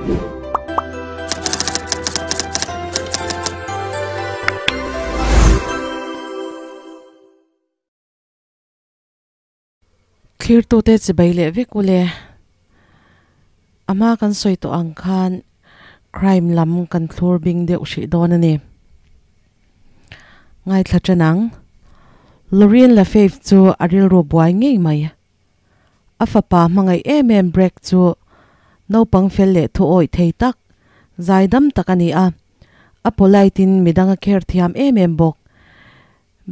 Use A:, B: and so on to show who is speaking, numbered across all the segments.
A: Thlirtute chibai leh vek ule. A hma kan sawi tawh ang khan crime lam kan thlur bing deuh hrih dawn a ni. Ngaithla tan ang. Loreen Lafave chu a rilru buai ngei mai. A fapa hmangaih em em Bragg chu naupang fel leh thu awih thei tak, zaidam tak a ni a. A polite in midang a care thiam em em bawk.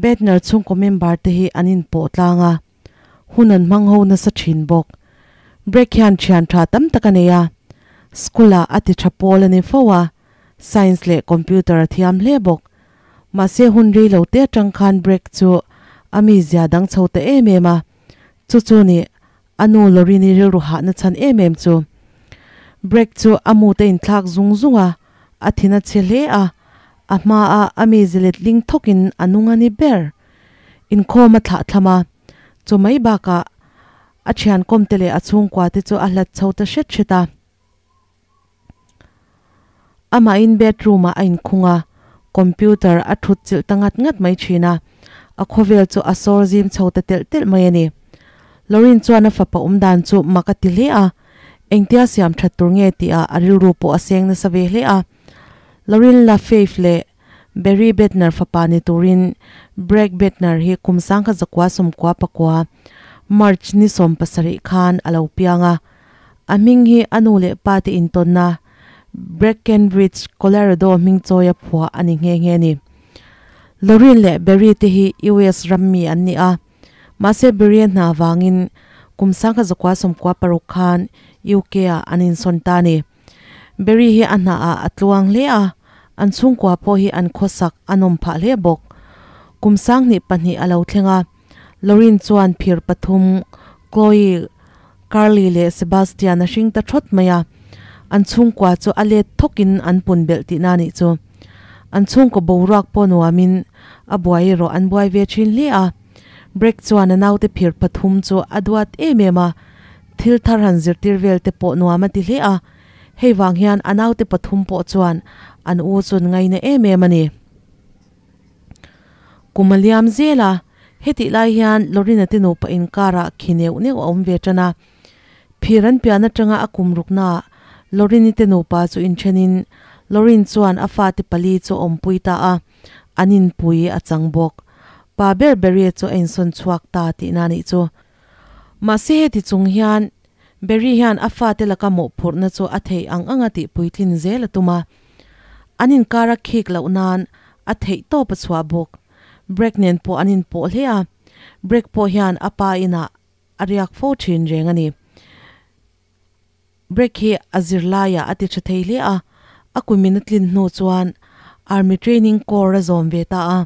A: Bednar chhungkaw member te hi an inpawh tlang a, hun an hmang ho nasa thin bawk. Break hian thian tha tam tak a nei a, school ah a ti tha pawl a ni fo a, science leh computer a thiam hle bawk. Mahse hun rei lo te atang khan Break chu a mizia dang chho ta em em a, chu chu ni a nu Lorini rilru hahna chhan em em chu. Break chu a mut a inthlak zung zung a, a thin a chhe hle a, a hmaa a mi zilet ling thawkin a nung a ni ber. Inkhawm a thlah thlam a, chu mai bakah a thian kawmte leh a chhungkua te chu a hlat chho ta hret hret a. Amahin bedroom ah a inkhung a, computer a thut chilh ta ngat ngat mai thin a, a khawvel chu a sawr zim chho ta telh telh mai a ni. Loreen chuan a fapa awm dan chu mak a ti hle a, engtia siam that tur nge tih ah a rilru pawh a seng nasa ve hle a. Loreen LaFave leh Barry Bednar fapa ni turin Bragg Bednar hi kum sangkhat zakua sawmkua pakua March ni 17 khan a lo piang a. A hming hi a nu leh pa te intawnna Breckenridge, Colorado hming chawi a phuah a ni nghe nghe a ni. Loreen leh Barry te hi US ram mi an ni a, mahse Barry a hna vangin kum 1996 khan UK ah an insawn ta a ni. Barry hi a hna ah a tluang hle a, an chhungkua pawh hi an khawsak a nawm phah hle bawk. Kum 2002 a lo thleng a. Loreen chuan phir pathum, Chloe, Carly leh Sebastian a hring ta thawt mai a, an chhungkua chu a let thawkin an pun belh tihna a nih chu. An chhungkaw boruak pawh nuamin a buai erawh an buai ve thin hle a. Breck chuan a naute phir pathum chu a duat em em a, thil thar han zirtir vel te pawh nuam a ti hle a, hei vang hian a naute pathum pawh chuan an u chu an ngaina em em a ni. Kum a liam zel a, hetih lai hian Lorina te nupa inkarah khi neuh neuh a awm ve tan a. Phir an pian atanga a kum ruknaah Lorini te nupa chu inthenin Lorin chuan a fate pali chu a awmpui ta a, an inpui a chang bawk. Pa ber Barry chu a insawn chhuak ta tihna a nih chu. Mahse heti chung hian Barry hian a fate laka mawhphurhna chu a theih ang anga tihpuitlin zel a tum a. An inkar a khik loh nan a theih tawp a chhuah bawk. Break nen pawh an inpawh hle a, Break pawh hian a pa inah a riak fo thin reng a ni. Break hi a zirlaiah a ti tha thei hle a, a kumin a tlin hnu chuan Army Training Corps a zawm ve ta a.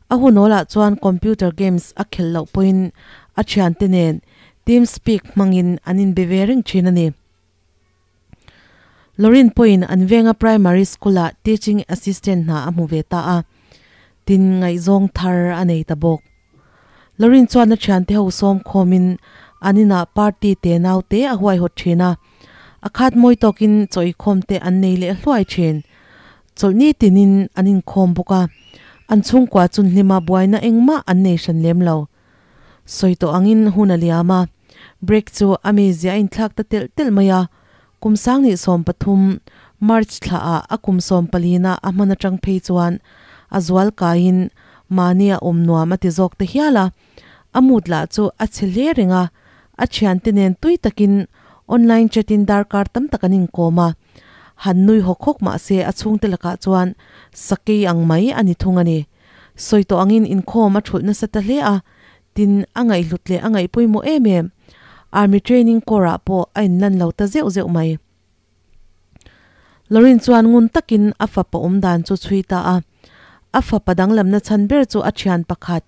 A: A hunawlah chuan computer games a khelh loh pawhin a thiante nen TeamSpeak hmangin an inbe ve reng thin a ni. Loreen pawhin an venga primary school-ah teaching assistant hna a hmu ve ta a, tin ngaihzawng thar a nei ta bawk. Loreen chuan a thiante ho sawm khawmin an inah party te nau te a huaihawt thin a, a khat mawi tawkin chaw ikhawm te an nei leh hluai thin. Chawlhni tinin an inkhawm bawk a, an chhungkua chun hlima buaina engmah an nei hran lem lo. Sawi tawh angin hun a liam a, break chu a mizia a inthlak ta telh telh mai a, kum 2013 March thla ah a kum 14 na a hman atang phei chuan a zual kaiin mahni a awm nuam a ti zawk ta hial a, a mood lah chu a chhe hle reng a, a thiante nen tui takin online chat in darkar tam tak an inkawm a, han nui hawk hawk mah se a chhungte lakah chuan sakei ang mai a ni thung a ni. Sawi tawh angin inkhawm a thulh nasa ta hle a, tin a ngaihhlut leh a ngaih pawimawh em em. Army training corps ah pawh a inlan lo ta zeuh zeuh mai. Loreen chuan ngun takin a fapa awm dan chu chhui ta a, a fapa danglamna chhan ber chu a thian pakhat,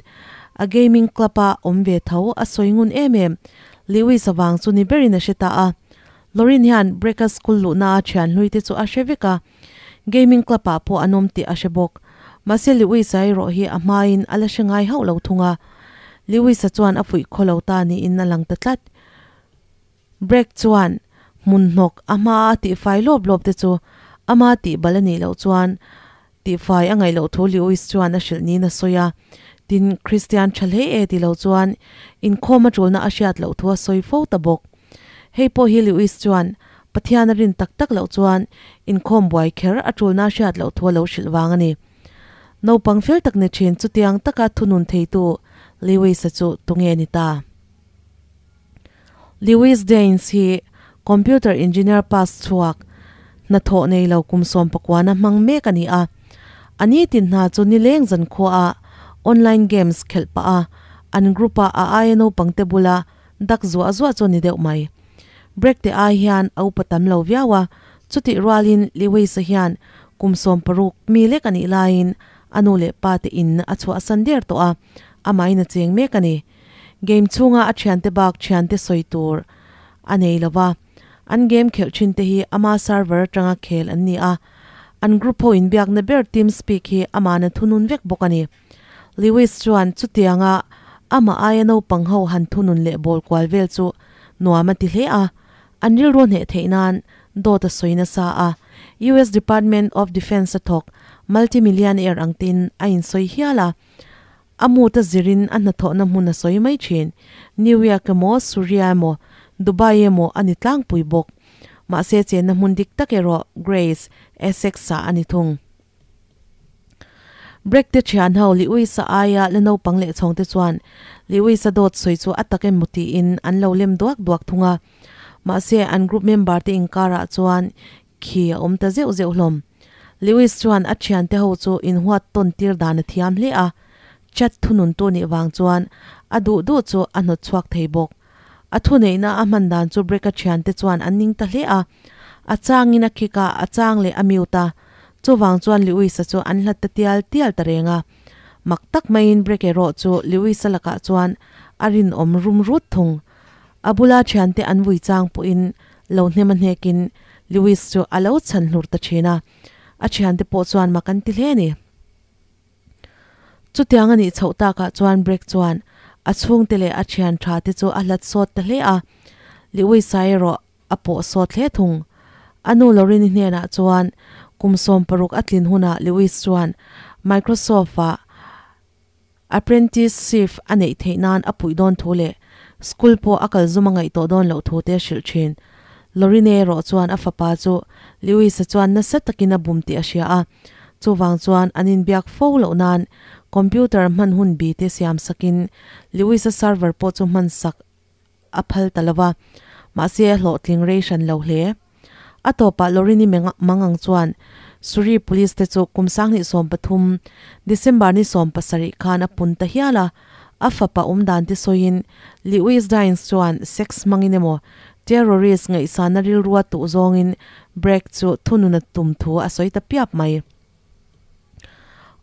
A: a gaming club a awm ve tho a sawi ngun em em. Lewis avang chu ni berin a hre ta a. Loreen hian Break-a school luhna a thian hlui te chu a hre vek a, Gaming club ah pawh an awm tih a hre bawk. Mahse Lewis-a erawh hi a hmain a la hre ngai hauh lo thung a. Lewis-a chuan a fuih khaw lo ta niin a lang ta tlat. Break chuan. Hmun hnawk a hma a tihfai lawp lawp te chu ama tih bal a nih loh chuan tihfai a ngaih loh thu Lewis chuan a hrilh niin a sawi a. Tin, Kristian tha hle e ti lo chuan inkhawm a tulna a hriat loh thu a sawi fo ta bawk. Hei pawh hi Lewis chuan Pathian a rin tak tak loh chuan inkhawm buai kher a tulna a hriat loh thu a lo hrilh vang a ni. Naupang fel tak ni thin chutiang taka thunun theitu Lewis-a chu tunge ni ta? Lewis Daines hi computer engineer pass chhuak, hnathawh nei lo kum sawmpakuana hmang mek a ni a. A nitin hna chu nileng zankhuaah online games khelh pah a, an group-a a aia naupangte bula dak zuah zuah chu a ni deuh mai. Break te ai hian a upa tam lo viau a, chutih rualin Lewis-a hian kum 60 mi lek a nih laiin a nu leh pa te in a chhuahsan der tawh a, amahin a cheng mek a ni. Game chhunga a thiante bak thiante sawi tur a nei lo va, an game khelh thin te hi ama server atanga khel an ni a, an group ho inbiakna ber TeamSpeak hi amahna thunun vek bawk a ni. Lewis chuan chutianga amah aia naupang ho han thunun leh bawl kual vel chu nuam a ti hle a, an rilru hneh theih nan dawt a sawi nasa a, US Department of Defence a thawk multi-millionaire ang tin a insawi hial a. A mut a zirin a hnathawhna hmun a sawi mai thin. New York emaw, Suria emaw, Dubai emaw a ni tlangpui bawk. Mahse chenna hmun dik tak erawh Grace, Essex ah a ni thung. Break te thian ho Lewis-a aia la naupang leh chhawng te chuan Lewis-a dawt sawi chu a tak emaw tiin an lo lem duak duak thung a. Mahse an group member te inkarah chuan Khi a awm ta zeuh zeuh hlawm. Lewis chuan a thiante ho chu inhuat tawn tir dan a thiam hle a, chat thununtu nih vang chuan a duh duh chu a hnawt chhuak thei bawk. A thuneihna a hman dan chu Breck-a thiante chuan an ning ta hle a, a changin a kick a, a chang leh a mute a, chuvang chuan Lewis-a chu an hlat ta tial tial ta reng a. Mak tak maiin Breck erawh chu Lewis-a lakah chuan a rinawm rum rut thung. A bula thiante an vui chang pawhin lo hnem a hnekin Lewis chu a lo chhan hlur ta thin a, a thiante pawh chuan mak an ti hle a ni. Chutiang a nih chhoh takah chuan Breck chuan a chhungte leh a thian tha te chu a hlat sawt ta hle a, Lewis-a erawh a pawh sawt hle thung. A nu Lorraine-i hnenah chuan kum 60 a tlin hunah Lewis chuan Microsoft-ah Apprenticeship a neih theih nan a puih dawn thu leh school pawh a kal zum a ngaih tawh dawn loh thu te a hrilh thin. Lorine erawh chuan a fapa chu Lewis-a chuan nasa takin a bum tih a hria a, chuvang chuan an inbiak fo loh nan computer hman hun bi te siam sakin Lewis-a server pawh chu hman sak a phal ta lo va, mahse a hlawhtling rei hran lo hle. A tawpah Lorini Mangang chuan Surrey Police te chu kum 2013 December ni 17 khan a pun ta hial a, a fapa awm dan te sawiin Lewis Dines chuan sex hmangin emaw terrorist ngaihsana rilrua tuh zawngin Bragg chu thunun a tum thu a sawi ta piap mai.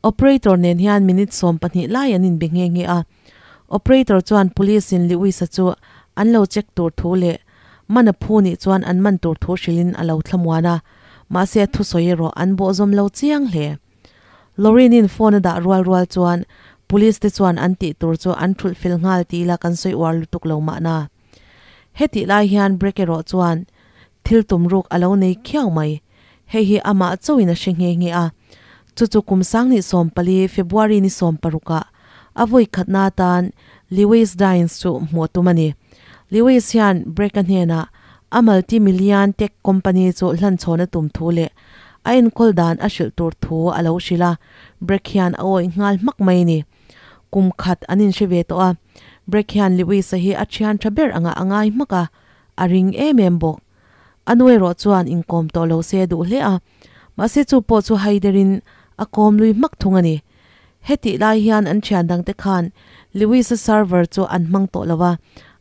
A: Operator nen hian minute 12 lai an inbe nghe nghe a. Operator chuan police in Lewis-a chu an lo check tur thu leh man a phu nih chuan an man tur thu hrilhin a lo thlamuan a, mahse a thusawi erawh an bawhzawm lo chiang hle. Lorraine-in phone a dah rual rual chuan police te chuan an tih tur chu an thulh fel nghal ti ila kan sawi uar lutuk lo mahna. Hetih lai hian Breck erawh chuan thil tum ruk a lo nei khiau mai. Hei hi amah chauhin a hre nghe nghe a. Chu chu kum 2014 February ni 16 ah a vawi khatna atan Lewis Dines chu hmuh a tum a ni. Lewis hian Breck-a hnenah a multi-million tech company chu hlanchhawn a tum thu leh a enkawl dan a hrilh tur thu a lo hrilh a, Breck hian a awih nghal hmak mai a ni. Kum khat an inhre ve tawh a, Breck hian Lewis-a hi a thian tha ber angah a ngai hmak a, a ring em em bawk. A nu erawh chuan inkawm tawh lo se a duh hle a, mahse chu pawh chu haiderin a kawm lui hmak thung a ni. Hetih lai hian an thian dangte khan Lewis-a server chu an hmang tawh lo a,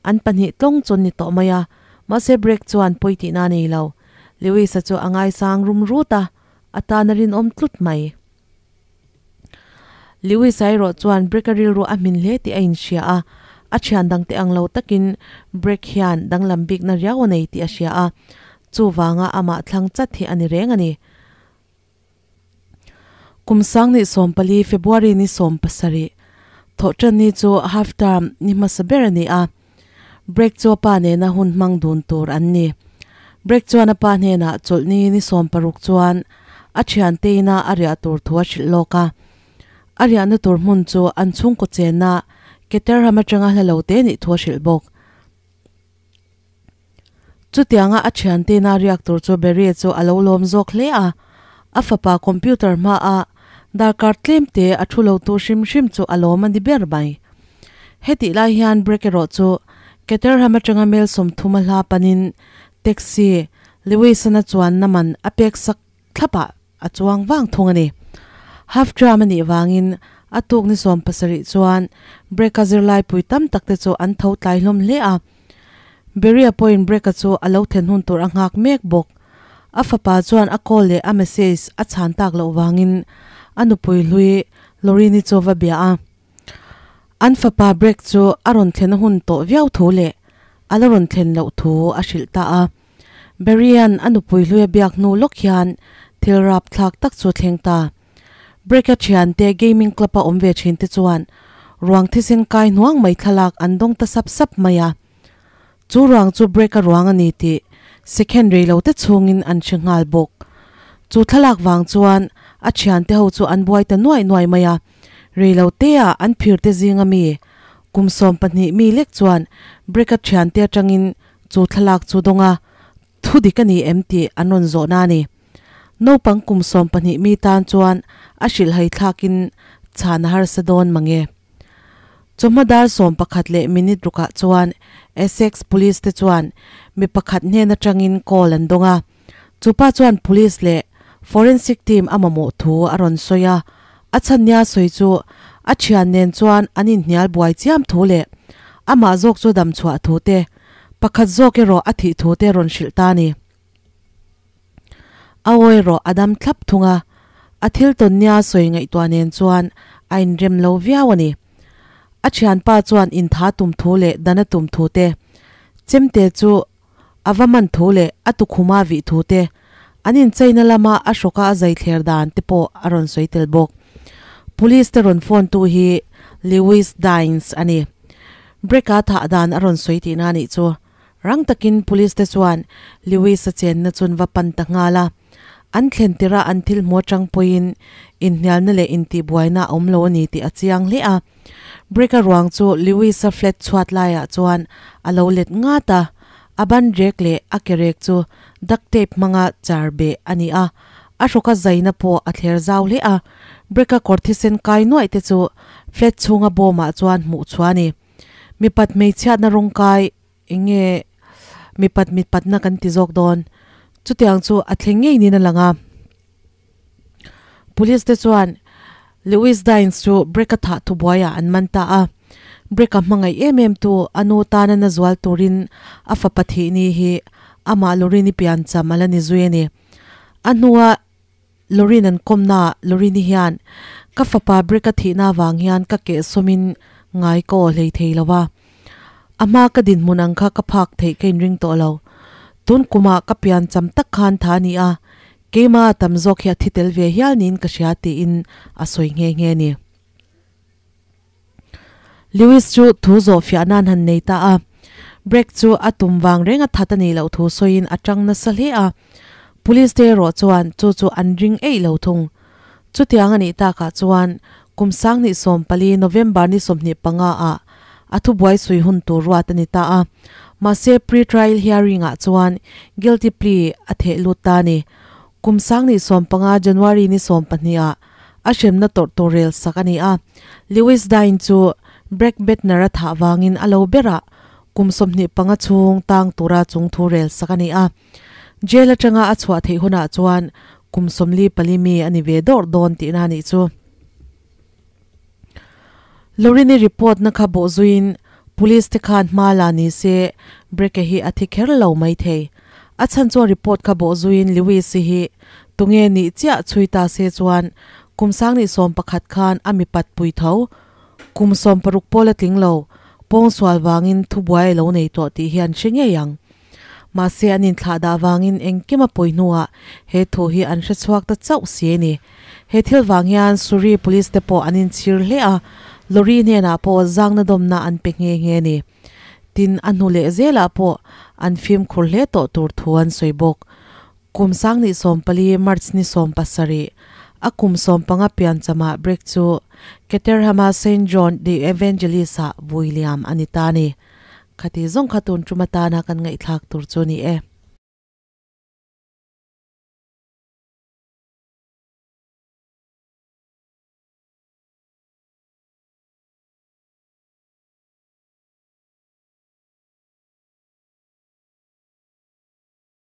A: an pahnih tlawng chu an ni tawh mai a, mahse Breck chuan pawi tihna a nei lo. Lewis-a chu a ngaisang rum rut a, a tan a rinawm tlut mai. Lewis-a erawh chuan Breck-a rilru a hmin hle tih a inhria a, a thian dangte ang lo takin Breck hian danglam bikna riau a nei tih a hria a, chuvanga amah thlang chat hi a ni reng a ni. Kum 2014 February ni 17, Thawhtanni chu half term ni hmasa ber a ni a, Breck chu a pa nena hun hmang dun tur an ni. Breck chuan a pa hnenah chawlhni ni 60 chuan a thiante ina a riah tur thu a hrilh lawk a. A riahna tur hmun chu an chhungkaw chenna Caterham atanga hla lo te nih thu a hrilh bawk. Chutianga a thiante ina riak tur chu Barry chu a lo lawm zawk hle a. A fapa computer hmaah darkar tlem te a thu lo tur hrim hrim chu a lawm a ni ber mai. Hetih lai hian Breck erawh chu Caterham atanga mel 30 a hla panin taxi Lewis-an a chuanna man a pek sak thlapah a chuang vang thung a ni. Half term a nih vangin a tuk ni 70 chuan Breck-a zirlai pui tam tak te chu an tho tlai hlawm hle a. Barry-a pawhin Breck-a chu a lo then hun tur a nghak mek bawk. A fapa chuan a call leh a message a chhan tak loh vangin a nupui hlui Lorraine-i chu va bia a. An fapa Breck chu a rawn thlen a hun tawh viau thu leh a la rawn thlen loh thu a hrilh ta a. Barry-a'n a nupui hlui a biak hnu lawk hian thil rapthlak tak chu a thleng ta. Breck-a thiante gaming club-a awm ve thinte chuan ruang thisen kai hnuang mai thlalak an dawng ta sap sap mai a. Chu ruang chu Breck-a ruang a ni tih second rei lo te chhungin an hre nghal bawk. Chu thlalak vang chuan a thiante ho chu an buai ta nuai nuai mai a. Rei lo teah an phir te zinga mi kum 12 mi lek chuan Breck-a thiante atangin chu thlalak chu dawng a, thu dik a ni em tih an rawn zawhna a ni. Naupang kum 12 mi tan chuan a hrilhhai thlakin chhan a harsa dawn mange. Chawhma dar 11 leh minute rukah chuan Essex Police te chuan mi pakhat hnen atangin call an dawng a. Chupa chuan police leh forensic team a mamawh thu a rawn sawi a. A chhan nia sawi chu a thian nen chuan an inhnial buai chiam thu leh amah zawk chu dam chhuah thu te, pakhat zawk erawh a thih thu te rawn hrilh ta a ni. A aw erawh a dam thlap thung a, a thil tawn nia sawi ngaihtuah nen chuan a inrem lo viau a ni. A thianpa chuan intha tum thu leh dana tum thu te, chemte chu a va man thu leh a tukhuma vih thu te, an incheina lama a hrawka a zai thler dan te pawh a rawn sawi tel bawk. Police te rawn phone tu hi Lewis Dines a ni. Breck-a thah dan a rawn sawi tihna a nih chu. Rang takin police te chuan Lewis-a chenna chun va pan ta nghal a. An thlen tirh a an thil hmu atang pawhin inhnialna leh intihbuaina a awm lo a ni tih a chiang hle a. Breck-a ruang chu Lewis-a flat chhuat laiah chuan a lo let ngat a, a ban rek leh a ke rek chu duct tape hmanga char beh a ni a, a hrawka zaina pawh a thler zau hle a. Breck-a kawr thisen kai nuaih te chu flat chhunga bawmah chuan hmuh chhuah a ni. Mipat hmeichhiatna rawng kai eng nge mipat mitpatna kan ti zawk dawn? Chutiang chu a thleng ngei niin a lang a. Police te chuan Lewis Dines chu Breck-a thah thubuaiah an man ta a. Breck-a hmangaih em em tu a nu tana na zual turin a fapa thih ni hi amah Lorin-i piancham a la ni zui a ni. A hnua Lorin an kawmnaah Lorin-i hian ka fapa Breck-a thihna avang hian ka kehsawmin ngai ka aw hlei thei lo va. A hma ka dinhmun ang kha ka phak theih ka inring tawh lo. Tun kumah ka pian cham tak khan tha a ni a, keimah a tam zawk hi a thi tel ve hial niin ka hria tiin a sawi nghe nghe a ni. Lewis chu thu zawh fiah nan han nei ta a, Breck chu a tum vang reng a that a nih loh thu sawiin a tang nasa hle a. Police te erawh chuan chu chu an ring eih lo thung. Chutiang a nih takah chuan kum 2014 November ni 25 ah a thubuai sui hun tur ruat a ni ta a. Mahse pre-trial hearing ah chuan guilty plea a theh lut ta a ni. Kum 2015 January ni 12 ah a hremna tawrh tur rel sak a ni a. Lewis Dine chu Breck Bednar a thah vangin a lo berah kum 25 chhung tang tura chung thu rel sak a ni a. Jail atanga a chhuah theih hunah chuan kum 44 mi a ni ve dawr dawn tihna a nih chu. Lorini report na kha bawh zuiin police te khan hma la ni se Breck-a hi a thi kher lo mai thei. A chhan chuan report kha bawh zuiin Lewis-i hi tunge nih chiah chhui ta se chuan kum 2011 khan a mipat pui tho. Kum 16 pawl a tling lo, pawngsual vangin thubuai a lo nei tawh tih hi an hre ngei ang. Mahse an inthlah dah vangin engkim a pawi hnuah he thu hi an hre chhuak ta chauh si a ni. He thil vang hian Surrey Police te pawh an inchhir hle a, lorry hnenah pawh zangna dawmna an pe nghe nghe a ni. Tin, a hnu leh zelah pawh an fimkhur hle tawh tur thu an sawi bawk. Kum 2014 March ni 17, a kum 15 pianchama Breck chu Caterham-a Saint John the Evangelist-ah vui liam a ni ta a ni. Khati zawng kha tun tum atana kan ngaihthlak tur chu a ni e.